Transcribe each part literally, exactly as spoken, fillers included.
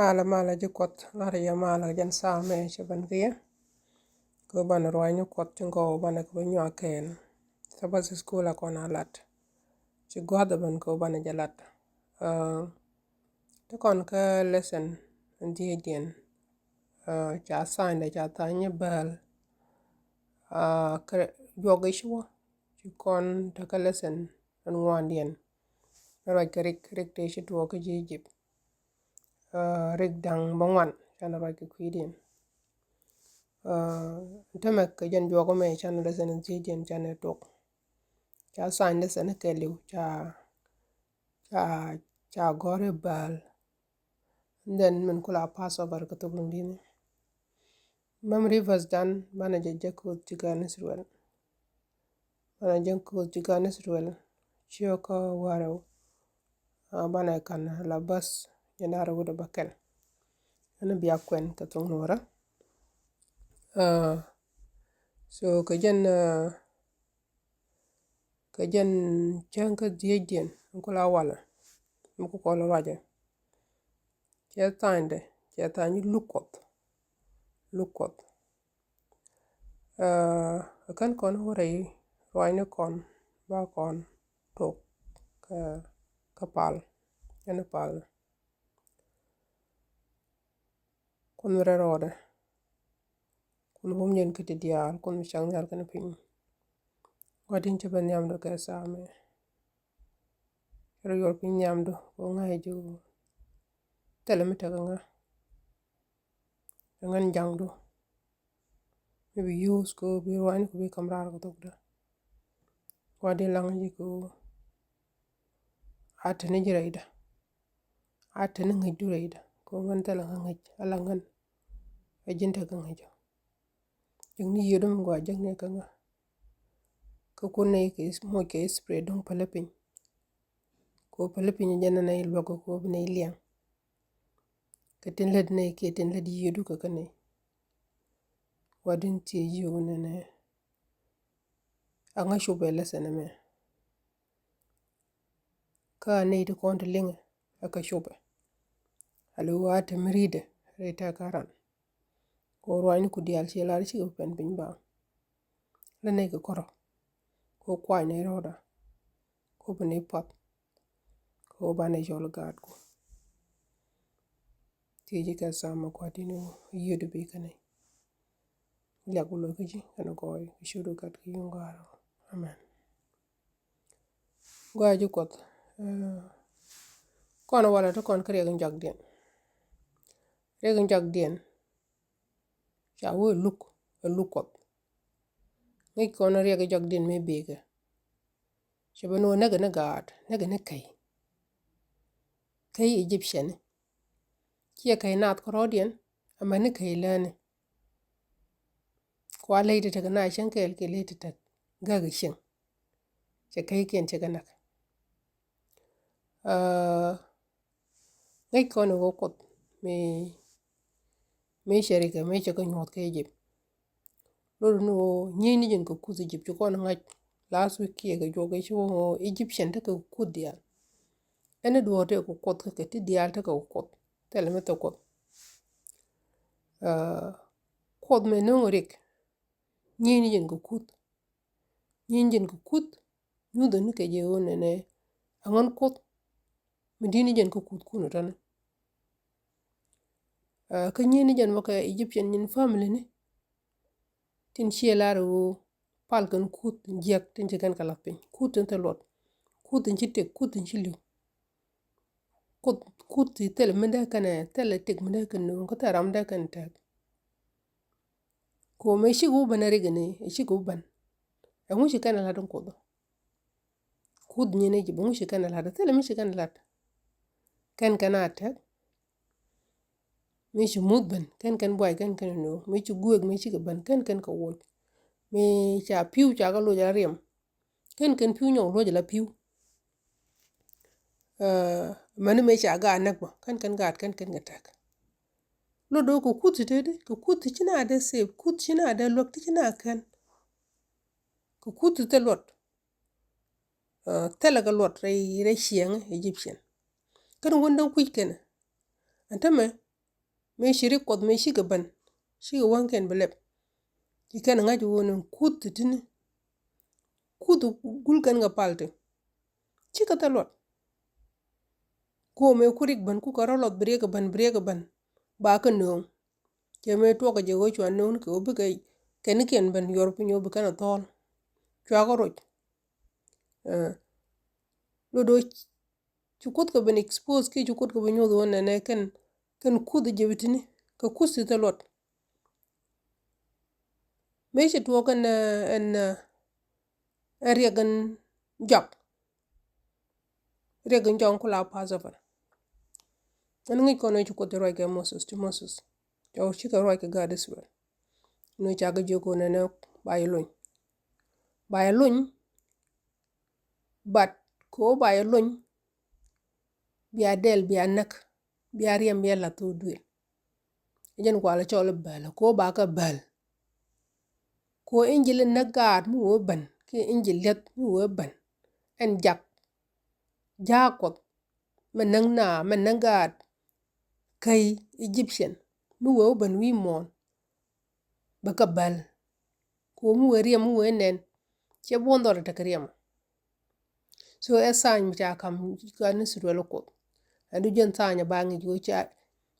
Malɛ, malɛ ji̱ Kuɔth, lar yɛ malɛ jɛn thaamɛ cɛ ben kɛ yɛ. Kɛ banɛ ruacni Kuɔth tin kɔw banɛ kɛ bä nyuak kɛɛl. Sabbath school a kɔn a lat. Ci gua̱th a ben kɛ banɛ jɛ lat. Aa, ti kɔn kä lesson in dhiecdiɛn. Aa, ca tha̱a̱ŋdɛ ca tha̱a̱ŋ ni bääl. Aa, kɛ juɔk i̱ ci wä. Ci kɔn te kä lesson in ŋuandiɛn. Ruac kɛ rik, rik tëë ci tuɔɔk kä ji̱ Egypt. Aa, rik da̱ŋ bä ŋuan canɛ ruac kɛ kui̱diɛn. Aa, tämɛ kɛ jɛn juɔk mɛ canɛ lesson in thiecdiɛn canɛ tuɔk. Ca tha̱a̱ŋ lesson kɛɛliw ca, ca, ca gɔ̱r i̱ bääl. And then min kula Passover kɛ thok Luŋdi̱ni. Memory verse dan banɛ jɛ jɛ Kuoth ti gan Israel. Banɛ jɛ Kuoth ti gan Israel. Ciö kä warɛw. Aa, banɛ kan la bäth jɛ nar wut a bä kɛl. Ɛn bia kuɛn kɛ thok Nuɔrä. Aa, so kɛ jɛn, aa, kɛ jɛn cäŋ kä dhiecdiɛn in kula walɛ. Mi ku kɔn ruacɛ. Cɛ tha̱a̱ŋdɛ, cɛ tha̱a̱ŋ ni luk Kuɔth. Luk Kuɔth. Aa, kɛn kɔn wä rɛy ruacni kɔn ba kɔn tok kä, kä pal. Ɛn pal. Kuoth mi rɛl rɔɔdɛ. Kuoth mi bum jɛn kä ti diaal, Kuoth mi cak nhial kɛnɛ piny. Gua̱di̱n cä ben nhiamdu kɛ thaamɛ. Cä rɔ yuɔr piny nhiamdu kɛ ŋa̱c ji̱. Thilɛ mi tekɛ ŋa̱. Kɛ ŋän jaŋdu. Mi bi use kɛ bi ruacni kɛ bi kam raar kɛ thokdä. Gua̱di̱n laŋ ji̱ kɛ a te ni ji̱ rɛydä. A te ni ŋäcdu rɛydä. Kɛ ŋän thilɛ ŋä ŋäc, a la ŋän. Ɛ ji̱n tekɛ ŋäc ɔ. Jäkni yiëëdu mi gɔaa, jäkni kä ŋä. Kä kun nɛy kɛ moc kɛ spray duŋ päli piny. Kɛ ɣöö päli piny jɛn nɛy luäk kɛ ɣöö bi nɛy liɛŋ. Kɛ tin lät nɛy kiɛ tin lät yiëëdu kɛ kä nɛy. Gua̱di̱n thiec ji̱ ɣöö nɛnɛ. Aŋa cop ɛ lesson ɛmɛ. Kä a nɛy ti kɔn ti liŋɛ ɛ kɛ copɛ. A lo̱ a te mi ri̱tdɛ rɛy tɛ̈kä ran. Kɛ ɣöö ruacni ku diaal ci lar cikɛ bi pɛn piny baaŋ. Lä nɛy kɛ kɔrɔ. Kɛ ɣöö kuany nɛy rɔɔdä. Kɛ ɣöö bi nɛy puath. Kɛ ɣöö banɛ cɔl gaatku. Thiec ji̱ kɛ thaamɛ Gua̱di̱n ɣöö yiëëdu bi kä nɛy. Liak wä lo̱c kä ji̱ kɛnɛ gɔɔy kɛ ciötdu Gat kɛ Yi̱o̱w Gɔaa rɛw. Amen. Gɔaa ji̱ Kuɔth. Aa, kɔn walɛ ti kɔn kä riɛk in jɔakdiɛn. Riɛk in jɔakdiɛn. Ca wee luk, ɛ luk Kuɔth. Ŋäc kɔn riɛk in jɔakdiɛn mëë bëëkɛ. Cɛ ben wä näk ni gaat, näk ni käy. Käy Egyptian ni. Ciɛ käy naath kärɔɔdiɛn, amäni käy läni. Kua ley ti tek na cäŋ kɛɛl kiɛ ley ti tek gäk cieŋ. Cɛ käykiɛn cɛ kɛ näk. Aa, ŋäc kɔn i̱ ɣöö Kuoth mëë, mëë cɛ rikɛ, mëë cɛ kɛ nyuɔ̱th kä Egypt. Lot ni ɣöö nyieyni jɛn kɛ kuth Egypt ci kɔn ŋa̱c last week kiɛ kɛ juɔk i̱ ci ɣöö Egyptian tekɛ kuth diaal. Ɛn i̱ duɔ̱ɔ̱r tekɛ kuth kä kɛ ti diaal tekɛ kuth. Thilɛ mi thok Kuoth. Aa, Kuoth mëë no̱o̱ŋ rik. Nyieyni jɛn kɛ kuth. Nyieyni jɛn kɛ kuth. Nyuthäni kɛ jɛ ɣöö nɛnɛ. Aŋän Kuoth. Mi di̱ni jɛn kɛ kuth kun ɔ tɔni. Aa, kä nyieyni jɛn mɔ kɛ Egyptian nyin family ni. Tin ciɛ lar ɣöö pal kɛn kuth jiäk tin ci kɛn kɛ lath piny. Kuth tin thil luɔt. Kuth tin ci tëk, kuth tin ci li̱w. Kuth, kuth ti thil mindɛ kɛn, thil tëk mindɛ kɛn nööŋ, kä thil ram mindɛ kɛn tɛk. Kɛ ɣöö mëë cikɛ wä ben a rik ni, cikɛ wä ben. Ɛŋu ci kɛn a la̱t in Kuoth? Kuth nyin Egypt, ɛŋu ci kɛn a la̱t? Thilɛ mi ci kɛn a la̱t. Kɛn kɛn a tɛk. Mëë ci muth ben, kɛn kɛn buay, kɛn kɛn nööŋ. Mëë ci guëëk, mëë cikɛ ben, kɛn kɛn kɛ woc. Mëë ca pi̱w ca kɛ loc a riɛm. Kɛn kɛn pi̱w nyɔk luɔc ala pi̱w. Aa, mani mëë ca gaat näk bä, kɛn kɛn gaat, kɛn kɛn kɛ tɛk. Lot do̱ kɛ kuth ti tëëdi, kɛ kuth ti ci na dee save, kuth ci na dee luäk ti ci na kɛn. Kɛ kuth ti thil luɔt. Aa, thilɛ kɛ luɔt rɛy, rɛy ciɛŋ Egyptian. Kɛn wän däŋ kui̱c kɛn. Ɛn tämɛ, Mëë ci rik Kuɔth mëë cikɛ ben, cikɛ wäŋkiɛn bi lɛp. Ci kɛn ŋa̱c ɣöö ni kuth ti ti̱ni, kuth gul kɛn kɛ pal ti, cikɛ thil luɔt. Ku mëë ku rik ben, ku kɛ rɔ luɔth bi riek kɛ ben, bi riek kɛ ben, ba kɛ nööŋ. Cɛ mëë tuɔk kɛ jɛ ɣöö cua nööŋ ni kɛ ɣöö bikɛ kɛn kiɛn ben yuɔr piny ɣöö bi kɛn a thɔɔl. Cua kɛ roc. Ɛ, lot ɣöö ci Kuoth kɛ ben expose kiɛ ci Kuoth kɛ ben nyuɔth ɣöö nɛnɛ kɛn, kɛn kuth Egypt ti̱ni kɛ kuth ti thil luɔt. Mëë ci tuɔɔk ɛn, ɛn, ɛn riɛk ɛn jɔak. Riɛk ɛn jɔak ku la Passover. Ɛn ŋi̱c kɔn ëë ci Kuoth ruac kɛ Moses, ti Moses. Cɛ wä cikɛ ruac kɛ gaat Israel. Ni ca kɛ jiök ɣöö nɛnɛ ba yɛ lony. Ba yɛ lony. But kɛ ɣöö ba yɛ lony, bia dɛl, bia näk, bia riɛm, bia la̱th ɣöö duël. Ɛ jɛn kualɛ cɔl i̱ bäl, kɛ ɣöö ba kɛ bäl. Kɛ ɣöö injil in näk gaat mi wee ben kiɛ injil li̱eth mi wee ben, ɛn jak, jaak Kuɔth, mɛ näk naa, mɛ näk gaat, käi Egyptian mi wee ben wi̱i̱ muɔ̱ɔ̱n, bɛ kɛ bäl. Kɛ ɣöö mi wee riɛm mi wee nɛn, cɛ buɔ̱n dhɔl tekɛ riɛm. So ɛ tha̱a̱ny mi ca ka̱m kä ni Israel Kuoth. Ɛ du jɛn tha̱a̱ny ɛ ba ŋi̱c ɣöö ca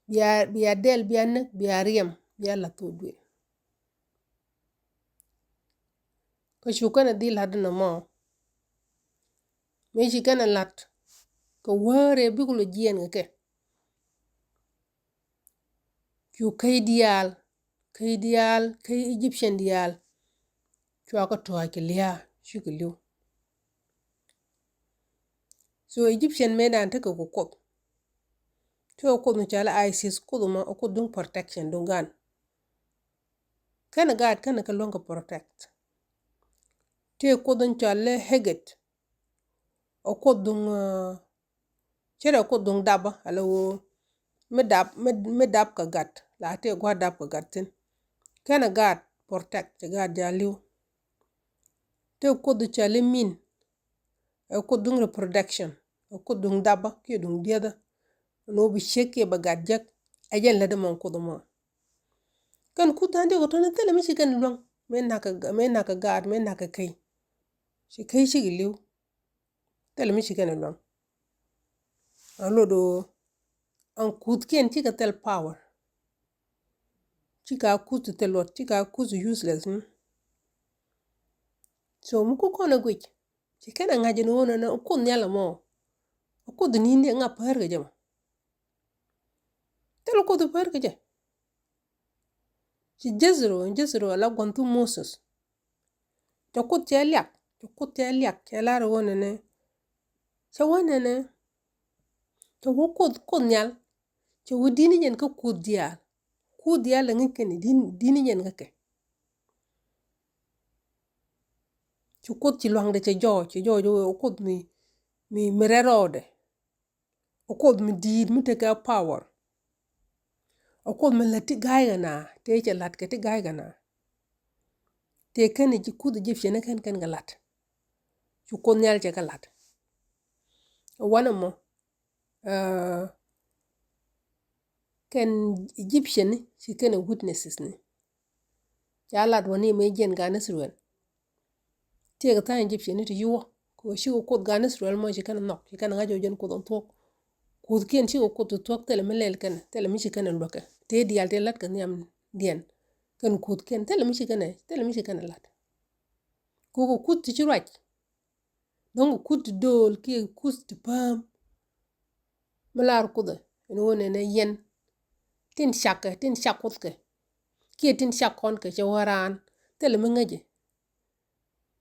bia, bia dɛl, bia näk, bia riɛm, bia la̱th ɣöö duël. Kä cu kɛn ɛ dhil la̱t inɔ mɔ. Mëë ci kɛn ɛ la̱t kɛ wäär ëë bikɛ lɔ jiɛɛn kɛ kɛ. Cu käi diaal, käi diaal, käi Egyptian diaal, cua kɛ tua̱a̱c kɛ lia̱a̱, cikɛ li̱w. So Egyptian mëëdan tekɛ kɛ kuoth. Tekɛ kuoth mi cɔal i̱ Isis, kuoth mɔ ɛ kuoth duŋ protection, duŋ gan. Kɛn gaat kɛn kɛ luäŋ kɛ protect. Tëë kuoth in cɔal i̱ Heket, ɛ kuoth duŋ, aa, cɛ rɛ kuoth duŋ dapä, ala ɣöö mi dap, mi, mi dap kɛ gat, la tëë gua̱a̱th dap kɛ gat thi̱n. Kɛn ɛ gaat protect, cɛ gaat ja̱ li̱w. Tëë kuoth cɔal i̱ Min, ɛ kuoth duŋ reproduction, ɛ kuoth duŋ dapä kiɛ duŋ diɛthä. Ɛn ɣöö bi ciek kiɛ bɛ gat jek, ɛ jɛn lät ɛmɔ kuoth ɛmɔ. Kɛn kuth da̱a̱n diɔ̱k ɛ tɔ̱ni thilɛ mi ci kɛn luäŋ, mëë na̱k kɛ, mëë na̱k kɛ gaat, mëë na̱k kɛ käi. Ci käi cikɛ li̱w. Thilɛ mi ci kɛn luäŋ. An lot ɣöö an kuthkiɛn cikɛ thil power. Cika kuth ti thil luɔt, cika kuth ti useless, mm. So mi ku kɔn ɛ guic, ci kɛn ɛ ŋa̱c ɛn ɣöö nɛnɛ kuoth nhial ɛmɔ, kuoth ni̱n diɛ ŋa päär kɛ jɛ mɔ. Thil kuoth päär kɛ jɛ. Ci Jethro, Jethro ala gua̱n thuk Moses. Cɛ kuoth cɛ liak, cɛ kuoth cɛ liak, cɛ lar ɣöö nɛnɛ. Cɛ wä nɛnɛ. Cɛ wä kuoth, kuoth nhial. Cɛ wä di̱t ni jɛn kä kuoth diaal. Kuoth diaal la ŋi̱c kɛn di̱t, di̱t ni jɛn kä kɛ. Ci kuoth ci lua̱ŋdɛ cɛ jɔɔc, cɛ jɔɔc ɣöö kuoth mi, mi, mi rɛl rɔɔdɛ. Ɛ kuoth mi di̱i̱t mi tekɛ power. Ɛ kuoth mi lät ti ga̱a̱c kɛ naa, tëë cɛ la̱t kɛ ti ga̱a̱c kɛ naa. Tëë kɛn i̱ kuth Egyptian ni kɛn kɛn kɛ la̱t. Cu kuoth nhial cɛ kɛ la̱t. Ɛ wanɛ mɔ, aa, kɛn Egyptian ni ci kɛn ɛ witnesses ni. Ca lat wä ni mëë jiɛn gan Israel. Tiɛɛk tha̱a̱ŋ Egyptian ni ti yuɔ. Kɛ ɣöö cikɛ kuoth gan Israel mɔ ci kɛn nhɔk, ci kɛn ŋa̱c ɣöö jɛn kuoth in thuɔ̱k. Kuthkiɛn cikɛ kuoth ti thuɔ̱k thilɛ mi lɛl kɛn, thilɛ mi ci kɛn luäkɛ. Tëë diaal tëë la̱t kɛ nhiamdiɛn. Kɛn kuthkiɛn, thilɛ mi ci kɛn, thilɛ mi ci kɛn la̱t. Kɛ ɣöö kɛ kuth ti ci ruac. Dɔ̱ŋ kɛ kuth ti dööl kiɛ kuth ti pääm. Mi lar kuthɛ ɛn ɣöö nɛnɛ yɛn tin cakɛ, tin cak kuthkɛ kiɛ tin cak kɔnkɛ cɛ wä raan. Thilɛ mi ŋäcɛ.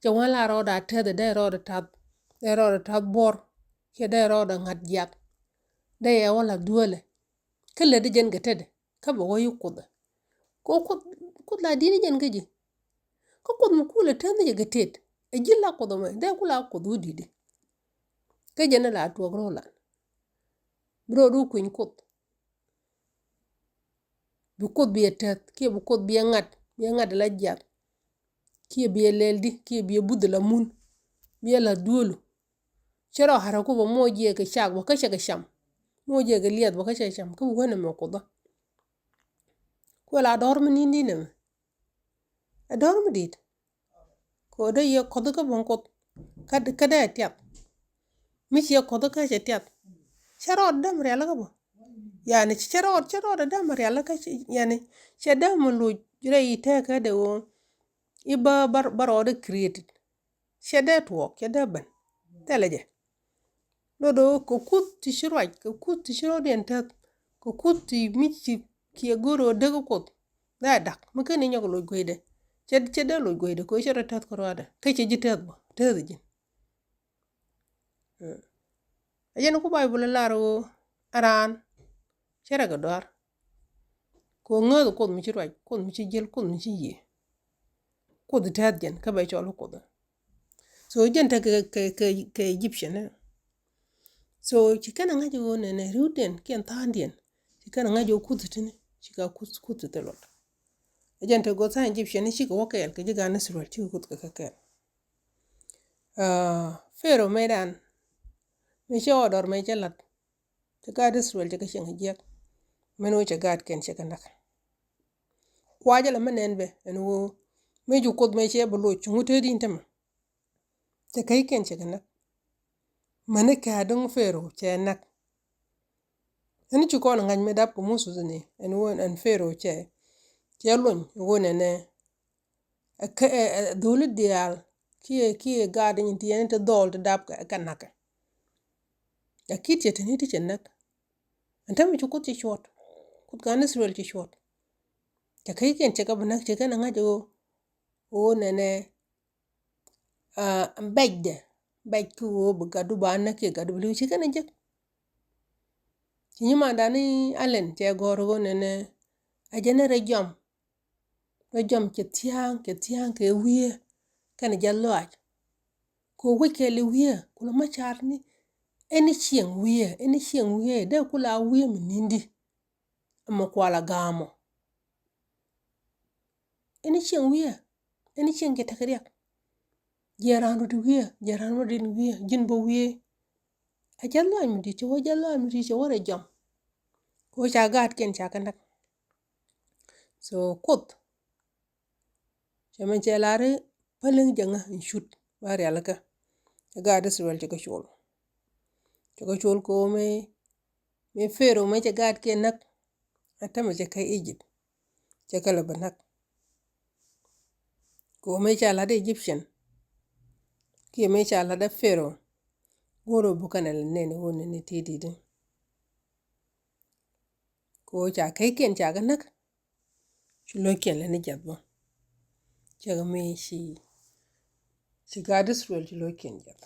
Cɛ wä lar rɔɔdɛ a tɛth, dee rɔɔdɛ tath, dee rɔɔdɛ tath buɔr kiɛ dee rɔɔdɛ ŋa̱t jiak. Dee yɛ wä la duëlɛ. Kä lätdɛ jɛn kɛ tetdɛ. Kä bɛ wä yi kuothɛ. Kɛ kuoth, kuoth la di̱t ni jɛn kä ji̱. Kä kuoth mi kulɛ tɛth ni jɛ kɛ tet. Ɛ ji̱ la kuoth ɛmɛ, dee ku la kuoth wä di̱t di. Kä jɛn la tuɔɔk ro̱o̱lan. Bi ro̱o̱du kui̱ny kuoth. Bi kuoth biɛ tɛth, kiɛ bi kuoth biɛ ŋa̱t, biɛ ŋa̱t ala jiath. Kiɛ biɛ lɛl di, kiɛ biɛ buth ala mun. Biɛ la duëlu. Cɛ rɔ harɛ ku bä moc yɛ kɛ cak bä kä cɛ kɛ cam. Moc yɛ kɛ liɛth bä kä cɛ cam. Kä bi wänɛ mɛ kuothä. Kuɛ la dɔ̱r mi ni̱n di̱n ɛmɛ. Ɛ dɔ̱r mi di̱i̱t. Kɛ ɣöö dee yɛ kɔth kä buɔ̱ŋ Kuoth. Kä, kä dee tiath. Mi ciɛ kɔth kä cɛ tiath. Cɛ rɔɔd dee mi rialikä bä. Yani cɛ rɔɔd, cɛ rɔɔd dee mi rialikä, yani cɛ dee mi loc rɛy i̱ tɛɛkä dee ɣöö i̱ bä, bä, bä rɔɔdɛ created. Cɛ dee tuɔɔk, cɛ dee ben. Thilɛ jɛ. Do̱do̱ kɛ kuth ti ci ruac, kɛ kuth ti ci rɔɔdiɛn tɛth, kɛ kuth ti mi ci kiɛ go̱r ɣöö dee kɛ Kuoth. Dee a dak mi ken i̱ nyɔk loc gueydɛ. Cɛ, cɛ dee loc gueydɛ kɛ ɣöö cɛ rɔ tɛth kärɔadɛ kä cɛ ji̱ tɛth bä, tɛth ji̱n. Mm. A jɛn ku Baibul lar ɣöö a raan cɛ rɛ kɛ dɔ̱a̱r. Kɛ ɣöö ŋääth Kuoth mi ci ruac, Kuoth mi ci jiäl, Kuoth mi ci yiëë. Kuoth tɛth jɛn kä bɛ cɔl Kuoth. So jɛn te kɛ, kɛ, kɛ, kɛ Egyptian. So ci kɛn a ŋa̱c ɣöö nɛnɛ ri̱wdiɛn kiɛn tha̱a̱ŋdiɛn. Ci kɛn a ŋa̱c ɣöö kuth tini, ci ka kuth, kuth thilot. A jɛn te go̱o̱th tha̱a̱ŋ Egyptian cikɛ wä kɛɛl, kɛ ji̱ gan Israel cikɛ kuth kɛ kɛ kɛɛl. Ah, Pharaoh mëëdan, mëë cɛ order mëë cɛ la̱t. Cɛ gaat Israel cɛ kɛ cieŋ jiɛk. Mɛn ɣöö cɛ gaatkiɛn cɛ kɛ näk. Kuacä lɛ mi nɛn bɛ ɛn ɣöö mi cu Kuoth mëë cɛ bi loc cuŋ wä tëëdi in tämɛ. Cɛ kɛ ikiɛn cɛ kɛ näk. Mäni kɛ a dɔ̱ŋ Pharaoh cɛ näk. Ɛn ci kɔn ŋa̱c mi dap kɛ Moses ni ɛn ɣöö ɛn Pharaoh cɛ, cɛ lony ɣöö nɛnɛ. Ɛ kɛ, ɛ, ɛ, dholi diaal kiɛ, kiɛ gaat in ti ɛn ti dhɔl ti dap kɛ, kɛ näkɛ. Ɛ ki̱t cɛ teni ti cɛ näk. Ɛn täämɛ ci Kuoth ci cuɔt. Kuoth gan Israel ci cuɔt. Cɛ kɛ ikiɛn cɛ kɛ bi näk, cɛ kɛn a ŋa̱c ɣöö, ɣöö nɛnɛ, ah, bɛcdɛ. Bɛc ki ɣöö bi gatdu ba näk kiɛ gatdu bi li̱w, ci kɛn a jek. Ci nyimandan ni Allen cɛ gɔ̱r ɣöö nɛnɛ, a jɛn rɛ jɔm. Rɔ jɔm cɛ thia̱a̱ŋ, cɛ thia̱a̱ŋ kɛ wiee kɛnɛ jɛ lɔaac. Kɛ wec kɛɛl i̱ wiee kulɛ ma car ni ɛn i̱ cieŋ wiee, ɛn i̱ cieŋ wiee dee kula wiee mi ni̱n di. Ɛmɛ kual a ga̱a̱mɔ. Ɛn i̱ cieŋ wiee, ɛn i̱ cieŋ cɛ tekɛ riɛk. Jiɛ raan rut wiee, jiɛ raan rut in wiee, ji̱n bä wiee. A jɛ lɔaac mi di̱t cɛ wä, jɛ lɔaac mi di̱t cɛ wä rɛ jɔm. Kɛ wä ca gaatkiɛn ca kɛ näk. So Kuoth cɛ mɛn cɛ lar i̱ päliŋ jäŋä in cut ba rialikä. Cɛ gaat Israel cɛ kɛ col. Cɛ kɛ col kɛ ɣöö mëë, mëë Pharaoh mëë cɛ gaatkiɛn näk. A tämɛ cɛ kɛ Egypt. Cɛ kɛ lɛ bɛ näk. Kɛ ɣöö mëë ca la̱t Egyptian kiɛ mëë ca la̱t ɛ Pharaoh. Go̱o̱r ɣöö bukɛn ɛ lɛ nɛn ɣöö nɛn ɛ tëë di̱t in. Kɛ ɣöö ca kɛ ikiɛn ca kɛ näk. Ci lo̱ckiɛn lɛ ni jiath bä. Cɛ kɛ mi ci, ci gaat Israel ci lo̱ckiɛn jiath.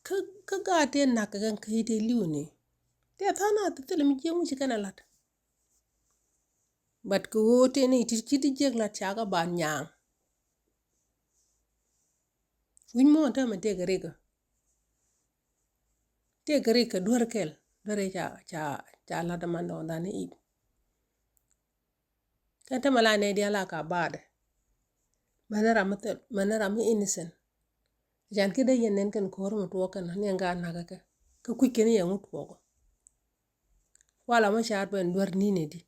Kä, kä gaat tëë nak kɛ kɛn kä i̱ tëë li̱w ni. Tëë tha̱a̱ŋ na thilɛ mi jiäk mi ci kɛn a la̱t. But kɛ ɣöö tëë ni ti ci ti jiäk la̱t ca kɛ ban nyaaŋ. Wi̱c muɔ̱ɔ̱n täämɛ tëë kɛ rikä. Tëë kɛ rik kɛ duer kɛl, duer ca, ca, ca lat man dɔɔŋdan i̱ i̱. Kɛn te mɛ la nɛy diaal a ka baadɛ. Mɛn ram mi thil, mɛn ram mi innocent. Can ki dee yɛn nɛn kɛn ko̱r mi tuɔɔk kɛn ni ɛn ka nakä kɛ. Kä kui̱c kɛn yɛ ŋut tuɔɔk. Kuala mi caat bɛn duer ni̱n i̱di.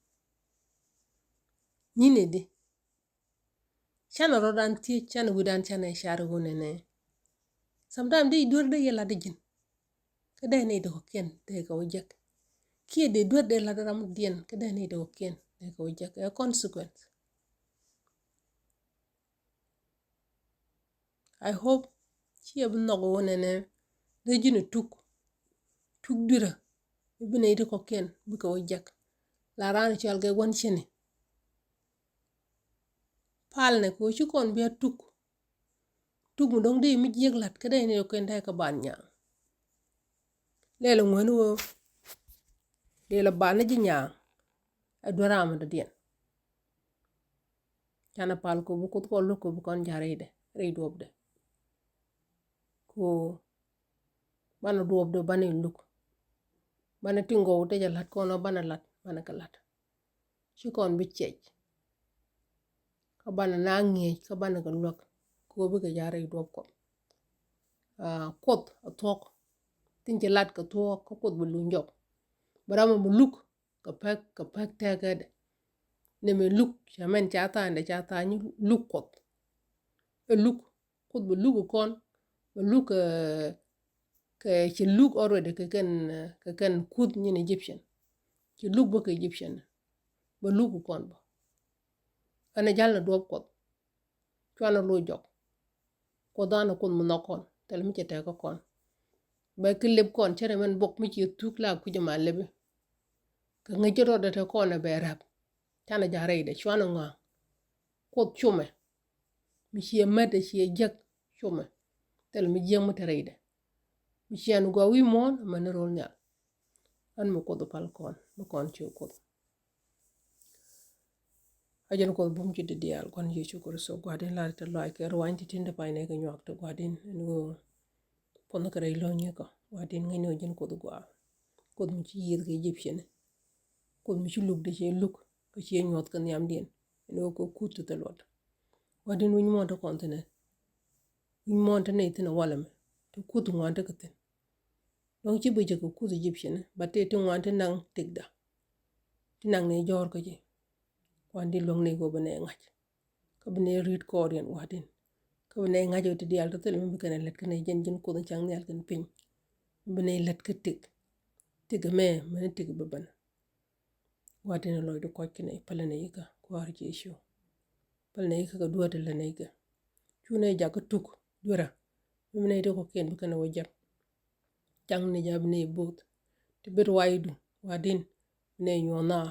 Ni̱n i̱di. Canɛ rɔ̱dan thiec, canɛ wi̱dan, canɛ car ɣöö nɛnɛ. Sometimes dee duer dee yɛ lat ji̱n. Kä dee nɛy dee kɔ̱kiɛn dee kɛ wä jek. Kiɛ dee duer dee lat ram diɛn kä dee nɛy dee kɔ̱kiɛn dee kɛ wä jek. Ɛ consequence. I hope ciɛ bi nhɔk ɣöö nɛnɛ dee ji̱n tuk. Tuk dui̱rä. Bi nɛy dee kɔ̱kiɛn bikɛ wä jek. La raan cɔal kɛ gua̱n cieni. Palnɛ kɛ ɣöö ci kɔn bia tuk. Tuk mi dɔ̱ŋ di mi jiäk la̱t kä dee ni kɔ̱kiɛn dee kɛ ban nyaŋ. Lɛl ŋuäni ɣöö dee la ban ni ji̱ nyaŋ. Ɛ duer ram mi dɔ̱diɛn. Canɛ pal kɛ bi Kuoth kɔn lo̱k kɛ bi kɔn ja̱ rɛydɛ, rɛy duɔ̱pdɛ. Kɛ ɣöö banɛ duɔ̱pdɛ banɛ luk. Banɛ ti gɔw te jɛ la̱t kɔn ɔ banɛ la̱t, banɛ kɛ la̱t. Ci kɔn bi ciɛc. Kä banɛ na ŋi̱eec kä banɛ kɛ luäk. Kɛ ɣöö bikɛ ja̱ rɛy duɔ̱p Kuɔth. Ah, Kuoth a thuɔ̱k. Tin ci lat kɛ thuɔ̱k kä Kuoth bi luny jɔk. Bi ram mi bi luk. kɛ pek, kɛ pek tɛkɛ dɛ. Ni mi luk ca mɛn ca tha̱a̱ŋ dɛ ca tha̱a̱ŋ luk Kuɔth. Ɛ luk Kuoth bɛ luk kɔn, bɛ luk kɛ, kɛ ci luk already kɛ kɛn, kɛ kɛn kuth nyin Egyptian. Ci luk bä kɛ Egyptian. Bɛ luk kɔn bä. Ɛn ɛ jal ni duɔp Kuɔth. Cuanɛ loc jɔk. Kuoth an Kuoth mi nhɔk kɔn, thil mi cɛ tɛk kä kɔn. Bɛ ki lep kɔn cɛ rɛ mɛn bok mi ci thuk la kui̱c ma lepi. Kɛ ŋäc rɔɔdɛ te kɔn ɛ bɛ rap. Canɛ ja̱ rɛydɛ cuanɛ ŋɔaŋ. Kuoth cumɛ. Mi ciɛ mät ɛ ciɛ jiäk cumɛ. Thil mi jiäk mi te rɛydɛ. Mi ciɛ ni gɔaa wi̱i̱ muɔ̱ɔ̱n amäni ro̱l nhial. An mi Kuoth pal kɔn, mi kɔn ci Kuoth. A jɛn Kuoth bum ci di diaal, Gua̱n Yecu Kritho, Gua̱din lar te lɔac kɛ ruany ti tin te pay nɛ kɛ nyuak te Gua̱din. Ɛn ɣöö puɔnh kɛ rɛy lo̱ny kɔ, Gua̱din ŋäcni ɣöö jɛn Kuoth gɔaa. Kuoth mi ci yieth kɛ Egyptian. Kuoth mi ci luk dee cɛ luk, kɛ ciɛ nyuɔth kɛ nhiamdiɛn. Ɛn ɣöö kɛ kuth ti thil luɔt. Gua̱din wi̱ny muɔ̱ɔ̱n te kɔn thinɛ. Wi̱ny muɔ̱ɔ̱n te nɛy thinɛ walɛ mɛ. Te kuth ŋuan te kɛ thin. Luɔ̱ŋ ci bi jɛ kɛ kuth Egyptian, but tëë ti ŋuan ti naŋ tëkda. Ti naŋ ni jɔ̱ɔ̱r kä ji̱. Gua̱n di luäŋ ni kɛ bɛ nɛ ŋa̱c. Kä bi nɛ ri̱t kɔɔr yɛn Gua̱din. Kä bi nɛ ŋa̱c ɔ ti diaal ti thil mi bi kɛn ɛ lät kɛn ɛ jɛn ji̱n Kuoth in caŋ nhial kɛn piny. Bi nɛ lät kä tëk. Tëk ɛmɛ mɛn tëk bi bän. Gua̱din lɔcdu kɔc kɛn ɛ pälɛ nɛ yikä Kuäär Yecu. Pälɛ nɛ yikä kɛ dueer ti lät nɛ yikä. Cu nɛ jak kä tuk dueerä. Mi nɛ yikä kɔkiɛn bi kɛn ɛ wä jɛk. Caŋ ni jɛ bi nɛ bo̱o̱th. Ti bi ruacdu Gua̱din bi nɛ nyuɔ̱n naa.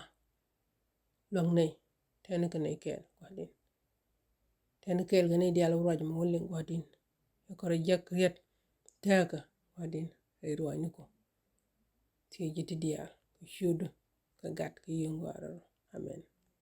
Luäŋ nɛ tɛn kɛ nɛ kɛɛl Gua̱din. Tɛn kɛɛl kɛ nɛ diaal wä ruac mɛ wä liŋ Gua̱din. Ɛ kɔrɛ jɛk riɛt tɛɛkä Gua̱din rɛy ruacni kɔ. Thiec ji̱ ti diaal kɛ ciötdu kɛ gat kɛ yieŋ gɔaa rɛl. Amen.